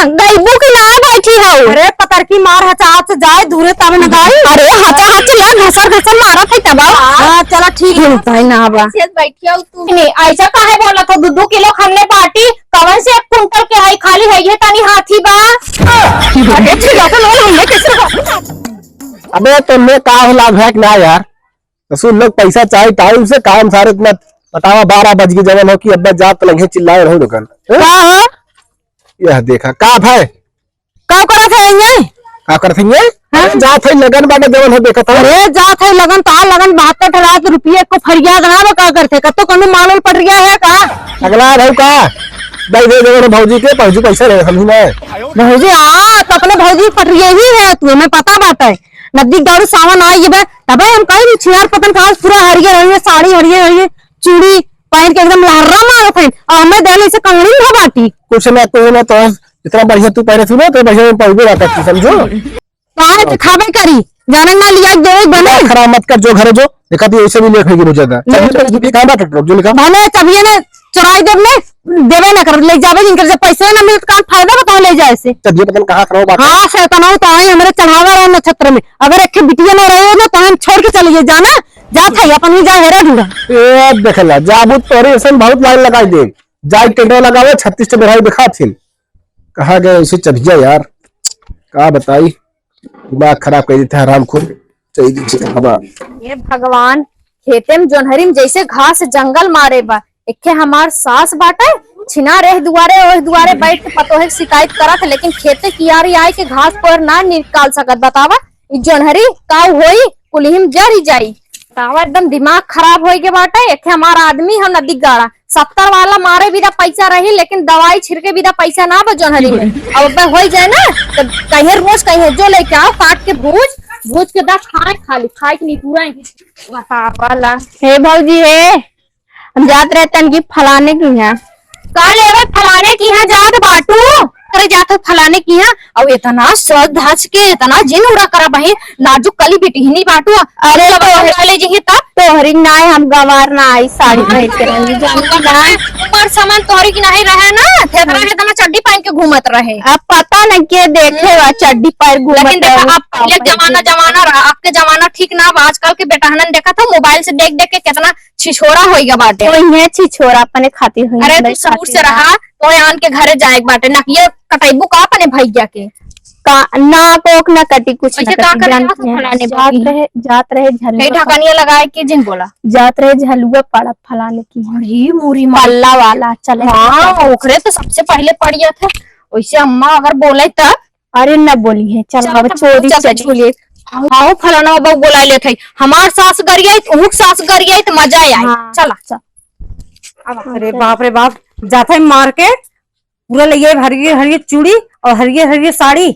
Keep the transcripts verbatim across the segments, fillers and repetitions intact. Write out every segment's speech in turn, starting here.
गइबू कि ना बैठी हऊ? अरे पतरकी मार हचाहच जाए, दूरे तब न गाई। अरे हचाहच ले घसर घसर मारत है तब। हाँ, चला ठीक है। सुनता ही ना बा। से बैठी हऊ तू। नहीं, ऐसा काहे बोलत हो? दू दू किलो खन्ने बाटी, कवन से एक कुंटल के है, खाली है ये तनी हाथी बा। अरे ठीक है, तो लोग हमने कैसे अबे तुमने का होला भेंट ना यार। तो सुन लोग, पैसा चाही टाइम से, काम सारे इतना बतावा, बारह बज गए जवन हो कि अब जात लंघे चिल्लाए रहो दुकान। हैं? का हो? यह देखा, का भाई? का करत है ये? का करत है ये? हाँ? अरे जात है लगन बाटे जवन हो देखत हो। अरे जात है लगन, तोहार लगन बहत्तर अठारह के रुपये को फरियाद ना बा, का करते? कत्तो कनु माल उल पट गया है का? अगला भाई का? दे दे जवन भौजी के, भौजी पैसा रहे, हम ही ना। भौजी, हाँ, तो अपने भौजी पट गई ही है, तू हमें पता बात है। नदी दारू सावन आई बे, तबे हम कही छिनार पतन खास पूरा हरियर हरियर साड़ी, हरियर हरियर चूड़ी पहन के एकदम लहर्रा मारत है, और हमें देले से कंगड़ी में बाटी। कुछ ना, कोई ना, तो इतना बढ़िया तू पहने थी ना, तो बढ़िया में पहनबे ना करती, समझो। काहे तो खाबे करी, जाने ना लिया देवे बने। दिमाग खराब मत कर, जो घरे जो, देखा तू ऐसे भी लेट होगी बहुत ज्यादा। चल, लेट तू भी काम बात रख, जो निकाल। भले तब ये ने चुराई देब ने, देबे ना कर, ले जाबे जिनकर, जब पैसे ना मिलत, का फायदा बताओ ले जाए से? तब ये पता नहीं कहाँ खराब बात है। हाँ, शैतानो तो आई हमरे चढ़ावा रहे नक्षत्र में। अगर एक बिटिया ना रहे ना, तो हम छोड़ के चले गए, जाना, जा था, अपन ही जा, हेरा ढूंढा। ए, देख ला, जाबू तोरे ऐसन बहुत लाइन लगाई दे। जाई टेंडर लगावे, छत्तीस टेंडर आई दिखा थिन। कहाँ गए ऐसे चढ़िया यार? का बताई? दिमाग खराब कर देता है हरामखोर। चल दी, ठीक है, बाबा। हे भगवान, खेते में जोन्हरी में जैसे घास जंगल मारे बा। एके हमार सास बाटे, छिना रह दुआरे, ओह दुआरे बैठ के पतोहे के शिकायत करत है, लेकिन खेते कियारी आए के घास पर ना निकाल सकत। बतावा, ई जोन्हरी का होई, कुल्ही में जरी जाई। बतावा, एकदम दिमाग खराब होई के बाटे। एके हमार आदमी हम नदी गाड़ा, सत्तर वाला मारे बिदा पैसा रही, लेकिन दवाई छिड़के बिदा पैसा ना बा जोन्हरी में। अब अबे होई जाए ना, तो कहिए रोज कहिए, "जो लेके आओ, काट के भूज, भूज के दा, खाए खाली, खाए के नहीं पूरा है।" बतावा ला। हे भौजी, हे, हम जात रहे तनकी फलाने की यहाँ। का लेवे फलाने की यहाँ जात बाटू? अरे जात हो फलाने की यहाँ, अब इतना सज धज के, इतना जिन उड़ा करा बहिन, नाजुक कली बिटिहनी बाटू। अरे तो चले जही तब। तोहरी नाय हम गंवार ना आई, साड़ी पहन के रही, जानू ना। हमार सामान तोहरी की नहीं रहे ना, थे तरह इतना चड्डी पहन के घूमत रहे। अब पता नहीं के देखे बा चड्डी पहन घूमत लेकिन देखा, रहे। अब ये जमाना, जमाना रहा, आपके जमाना ठीक ना बा। आजकल के बेटहनन देखा था, मोबाइल से देख देख के कितना छिछोरा होइगा बाटे। तो इन्हें छिछोरा अपने खातिर हुई, अरे, तू सबूर से रहा, तो आन के घरे जाए के बाटे, ना ये कटैबू का अपने भैया के? का, ना कोख ना कटी, कुछ ना ऐसे का कटी, करे जान रहा था के फलाने जात बबी? रहे, जात रहे झलुआ कहीं ढकनिया लगाए के जिन बोला। जात रहे झलुआ पड़ा फलाने की। अरे, मोरी माँ। पल्ला वाला चले हाँ, ओकरे तो सबसे पहले पड़िया था। वैसे अम्मा अगर बोले तब अरे न बोली है, चल चल, अब चल, चोरी चल, चल। चली। आओ, फलाना बाबू बोला लेत है, हमार सास गरियाई, उहुक सास गरियाई, तो मजा आई। हाँ, चला। चल। अरे बाप रे बाप, जात है मार के पूरा ले ये हरियर हरियर चूड़ी और हरियर हरियर साड़ी।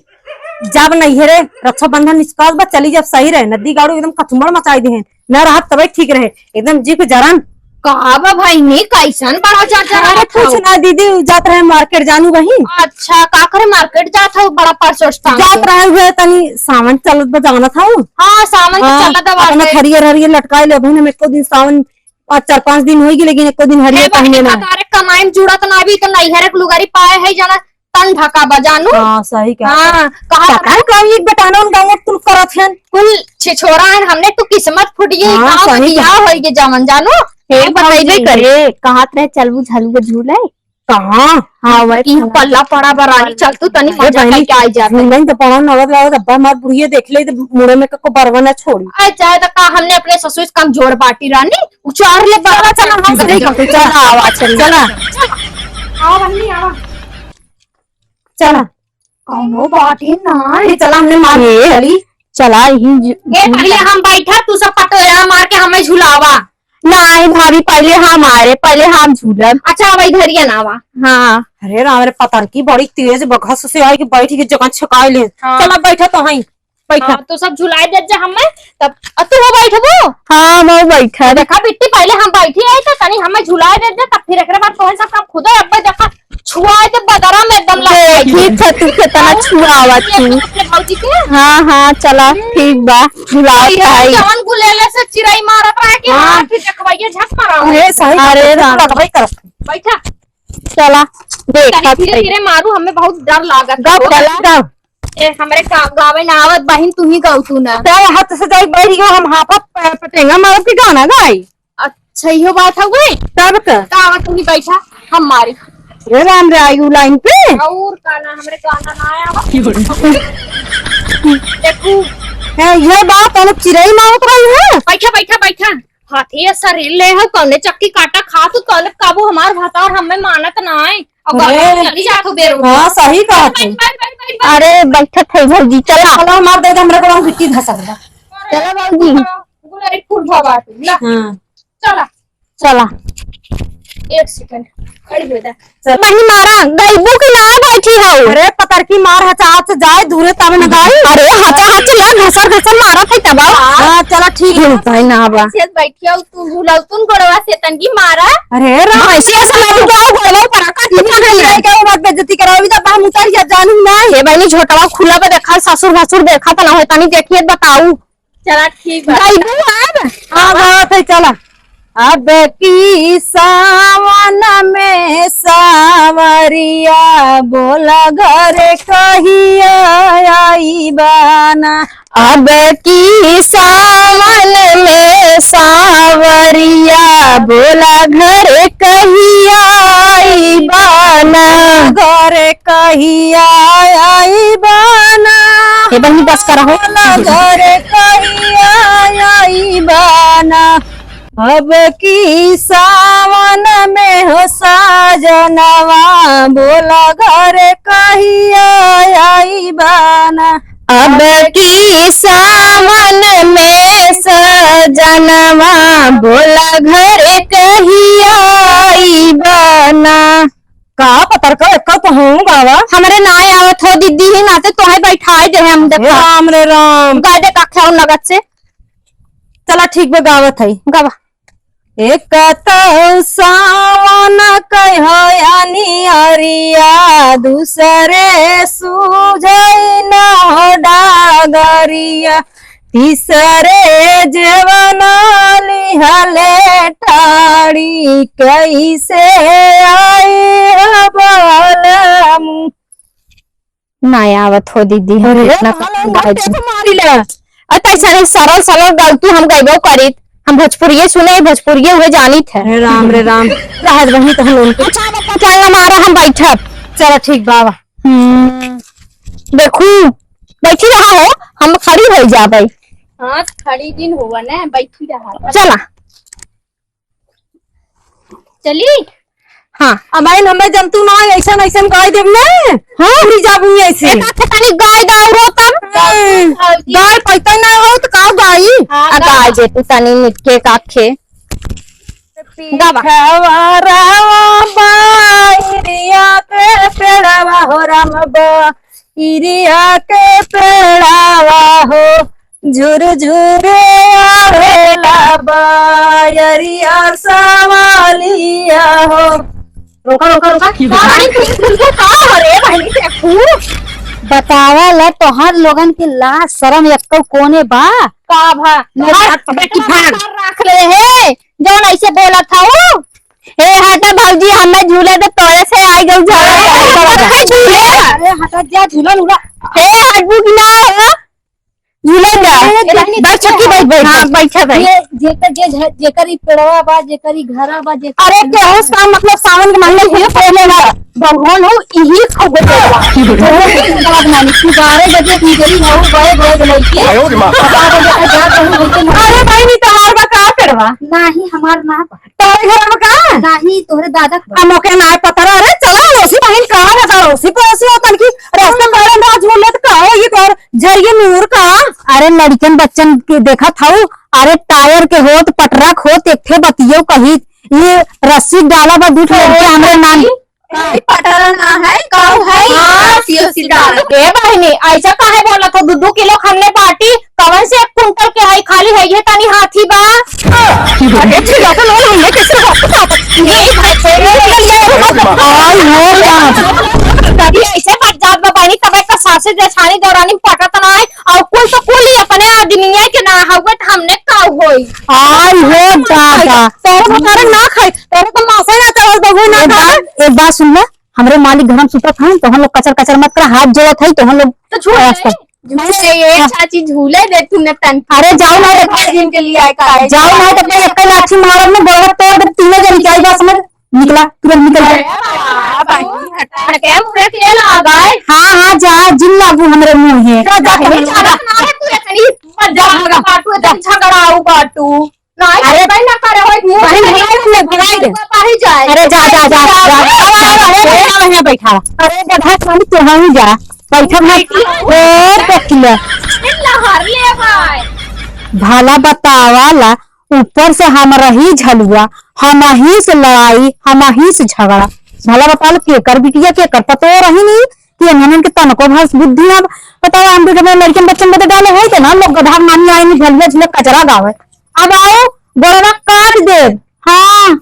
जब नहीं है रे, रक्षाबंधन निष्कास बा, चली जब सही रहे, नदी गाड़ू एकदम कचुमर मचाई दे हैं। न रहत तबे ठीक रहे, एकदम जी के जरन। का बा भाई ने कैसन बड़ा चाचा अरे रहत कुछ हौ? ना दीदी, उ जात रहे मार्केट जानू बहिन। अच्छा, का करे मार्केट जात हौ बड़ा पर्स वर्स टांग जात के? रहे हुए तनी सावन चलत बा जानत हौ। हाँ, सावन तो हाँ, चलत बा अपना बाटे। हरियर हरियर लटकाए ले बहिन, हम एको दिन सावन पाँच चार पाँच दिन होई गई, लेकिन एको दिन ए हरियर बहिन, पहने ना। तारे कमाई में जुड़त ना अभी तो नैहर के लुगारी पाए है जाना तन ढका बा जानू। हाँ, सही कहा। हाँ, कहा पता है कौन एक बेटाना उन गाँव में तुम करत हन। कुल छिछोरा हन, हमने तो किस्मत फूट गई, हाँ, गाँव में सही बियाह कहा। होई के जवन जानू। हे हम बतैबे भौजी, करे। हे, कहत रहे चलबू झलुआ झूले। कहाँ? हाँ, वही कि यहाँ खड़ा। पल्ला पड़ा बा रानी, चल तू तनी अरे मजा बहनी, करके आई जा। झूलन तो पड़ा नवत लागत, अब्बा हमार बुढ़िया देख ले तो मुड़े में कको बरवा ना छोड़ी। अरे चाहे तो का हमने अपने ससुर से कम जोड़ बाटी रानी, उचार ले बरवा चला हम सही कहते, चला। चला, आवा, चल। चला। आवा बहनी, आवा। चला। कौनो बात ही ना। ये चला, हमने मार ये चली। चला, यही ज-, ए, पहले हम बैठा, तू सब पटोया मार के हमें झुलावा। नहीं भाभी, पहले हम आ रहे, पहले हम झूलब। अच्छा, अब इधर ही ना आवा। हाँ। अरे राम रे, पतरकी बड़ी तेज बघस से आई कि बैठ के जगह छकाई ले। हाँ। चला, बैठा तो हई। बैठा। हाँ, तो सब झुलाए दे जा हमें, तब, आ, तू हो बैठबो? हाँ, हम हो बैठा। देखा बिट्टी, पहले हम बैठी आई तो तनी हमें झुलाए दे जा, तब फिर एकरे बाद तोहन सब काम खुदे अब्बे देखा, छुआए के बदरा में एकदम लग जाई। देखी था तू कितना छुआवत थी। अपने भौजी के? हाँ, हाँ, चला, ठीक बा, झुलावत ये आई। जवन गुलेले से चिरई मारत रहे कि हाँ। हाँ, फिर देखबैया झक मारा। अरे, सही अरे बात है, राम। लगबे करत। बैठा। चला, देखा तनी धीरे धीरे मारू, हमें बहुत डर लागत गप है। चला, गप। ए, हमरे गा-, गावे ना आवत बहिन, तू ही गाऊ तू ना। चल, हाथ से जाई बैठ गयो, हम हाफा प-, पटेंगा मारब के गाना गाई। अच्छा, इहो बात हउवे। तब का? का आवत, तू ही बैठा, हम मारी। रे राम रे, आयु लाइन पे। और का ना, हमरे गाना ना आया हो। देखू। है, ये बात अलग चिरई मारत रही है। बैठा, बैठा, बैठा। हाथी ये शरीर ले हो, कौने चक्की काटा खात, कौने काबू हमार भतार हमें मानत ना है। और अरे। गाना चली जात हो बेरो। हाँ, सही कहत है। बैठ, बैठ, बैठ, बैठ, बैठ। अरे, बैठत है भौजी, चला। चला, हमार दे दे, हमरा को हम गिट्टी धसा दे। चला भौजी। गुलाबी फूल भवा तू, ला। हाँ। चला। चला। एक सेकंड, खड़ी हो जा। चल। बहिनी मारा, गईबू कि ना बैठी हो? अरे पतर की मार, हचात से जाए दूरे तब न गाई। अरे हचा हच ले, घसर घसर मारा थे तब। हाँ, चला ठीक है। भाई ना बा। से बैठी हो तू, भूलल तुन गोड़वा से तनकी मारा। अरे राम। भैंसिया से लड़ जाए, गोड़वा पर आका ठीक है। क्या वो बात बेइज्जती कराओ, इधर बाहर उतार जा, जानू ना। हे बहिनी, झोटवा खुला पे देखा, ससुर भसुर देखा त ना होय, तनी देखिए बताऊ। चला ठीक बा। गईबू अब? हाँ, बात है, चला। अब की सावन में सावरिया बोला घर कहिया आई बाना। अब की सावन में सावरिया बोला घर कहिया आई बाना। घर कहिया आई बाना। ए बहिनी, बस करा हो। बोला घर कहिया आई बाना। अब की सावन में हो साजनवा, बोला घर कहिया आई बाना। अब की सावन में साजनवा, बोला घर कहिया आई बाना। का पतर का एक्का तो हूँ गावा। हमरे ना आवत हो दीदी ही, नाते तोहे बैठाए दे हम। देखा। राम रे राम। गाय दे का खाऊ नगद से। चला ठीक बा, गावत है। गावा। एक तो सावन कहो यानी अरिया, दूसरे सूझै न हो डागरिया। तीसरे जेवन लिहले टाड़ी, कैसे आई हो बलम। ना आवत हो दीदी, हम अरे, इतना कहाँ कम लोग गाय कैसे मारी ले? अरे, तैसे नहीं, सरल सरल गलती हम गइबो करीत, हम भोजपुरिये सुने, भोजपुरिये हुए जानित है। अरे राम रे राम। रहत वहीं तो हम उनके। अच्छा, अब अपन चल ना मारा, हम बैठब। चला ठीक बाबा। हम्म, देखू, बैठी रहा हो, हम खड़ी हो जाबे। हाँ, खड़ी दिन हुआ ना, बैठी रहा। चला। चली? हाँ। अब आइन हमें जंतु ना ऐसन ऐसन गाय देब ना। हाँ। उड़ी जाबू ऐसे। एक आखे तनी गाय दाऊ रो तब। हाँ। गाय पैतै ना हो तो का गाई? हाँ, आ गाय दे तू तनी निके काखे। गावा। खवारावा बाइरिया के पेड़ावा हो राम बा। इरिया के पेड़ावा हो, झुर झुर आवेला बायरिया सावलिया हो। रोका, रोका, रोका। अरे, तू, तू, तू का हो रे बहिनी, देखू? बतावा ला, तोहर लोगन के लाज शरम एक्को कोने बा? का भा? नहीं, भाग, भाग, बेटी, भाग। राख ले हे, जौन ऐसे बोलत हऊ। ए, हटा भौजी, हमें झूले दे, तोरे से आई गऊ झगड़ा करे। अरे, हटा जा, झूलन उड़ा। ए, हटबू कि ना हो? झूले जा। ए, ए, बहिनी, बस छोटकी बैठ, बैठ, हाँ, बैठ। बैठा, बैठ। ये जेकर, जे झ-, जेकर ई पेड़वा बा, जेकर ई घरा बा, जेकर अरे, केहू से का मतलब, सावन के महीने में पहले ना भगवान हो, इही खबर देला। बहुत बदनामी, तू बारह बजे की गई हो, बड़े बड़े लड़के। आयो रे माँ। बारह बजे के बाद हम उनके अरे, बहिनी, तोहार बा का पेड़वा? नाही, हमार ना बा। तोरे घर में का? नाही, तोहरे दादा के बा। हम ओके ना पता रहा। अरे, चला, अड़ोसी बहिन कहाँ रहता? अड़ोसी पड़ोसी होतन की रास्ते में बैठन रहा, झूल लेत का हो, ये कर, झरिए नूर का। अरे, लड़कन बच्चन के देखत हऊ, अरे, टायर के होत, पटरा के होत, एक ठे बतियो कही, ये रस्सी डाला बा, दू ठे लड़के हमरे नाम। ए, पटरा ना है, काऊ है, हाँ। रस्सी उस्सी डाला। ए बहिनी, ऐसा काहे बोलत हो? दू दू किलो खन्ने बाटी, कवन से एक कुंटल के है, खाली है ये तनी हाथी बा। अरे, ठीक है, तो लोग हमने कैसे बात करते हैं? नहीं, भाई, छोड़ो, ये, ये, आई हो बाप। कभी ऐसे बात जात बा बहिनी, तब एक सासे जेठानी दौरानी पटत ना है, और कुल तो कुल ही अपने आदमी है कि ना हवे, तो हमने का होई? आई हो दादा, तोरे को करे ना खाई, तोरे को मासे ना चढ़ो, तो बहू ना एक बात, एक बात सुन ले, हमरे मालिक घर में सुतत हैं, तो हम लोग कचर कचर मत कर, हाथ जोड़त है, तो हम लोग तो झूल ले, रास्ता। झूल ले, ये हाँ। चाची झूले दे तूने तन। अरे जाओ ना, देखा दिन के लिए आए का है। जाओ ना, तो कोई एक लाठी मारब ना, बड़ा तोड़ दे, तीनों जन की आई बात समझ, निकला, तुरंत निकल जा। अरे बाबा, हटा के मुड़े के लगा है। हाँ, हाँ, जा, जिन लागू हमरे मुँह है। जा, जा, जा, जा, जा, तू इतनी मत जा, जा, बाटू, इतनी झगड़ाऊ बाटू। नहीं, अरे, भाई ना करे, होई मुंह बहन, से भगाई दे, भगाई दे। पाही जाए। अरे, जा, जा, जा, जा, जा, जा, जा, जा, जा, जा, जा, बैठा। अरे, गधा खाली तो हम ही जा। बैठा मत। बैठा। ए, पकड़ ले। लहर ले भाई। भला बतावा ला, ऊपर से हम रही झलुआ, हम ही से लड़ाई, हम ही से झगड़ा। भला बता लो, केकर बिटिया, केकर पतो रही नहीं कि इन्हन के तनको भस बुद्धि। अब बतावा, हम भी अपने लड़कियन बच्चन बदे डाले है, तो ना लोग गधा मानी आए नहीं, झलुआ झुलक कचरा गावे। अब आओ, गोड़वा काट देब। हाँ,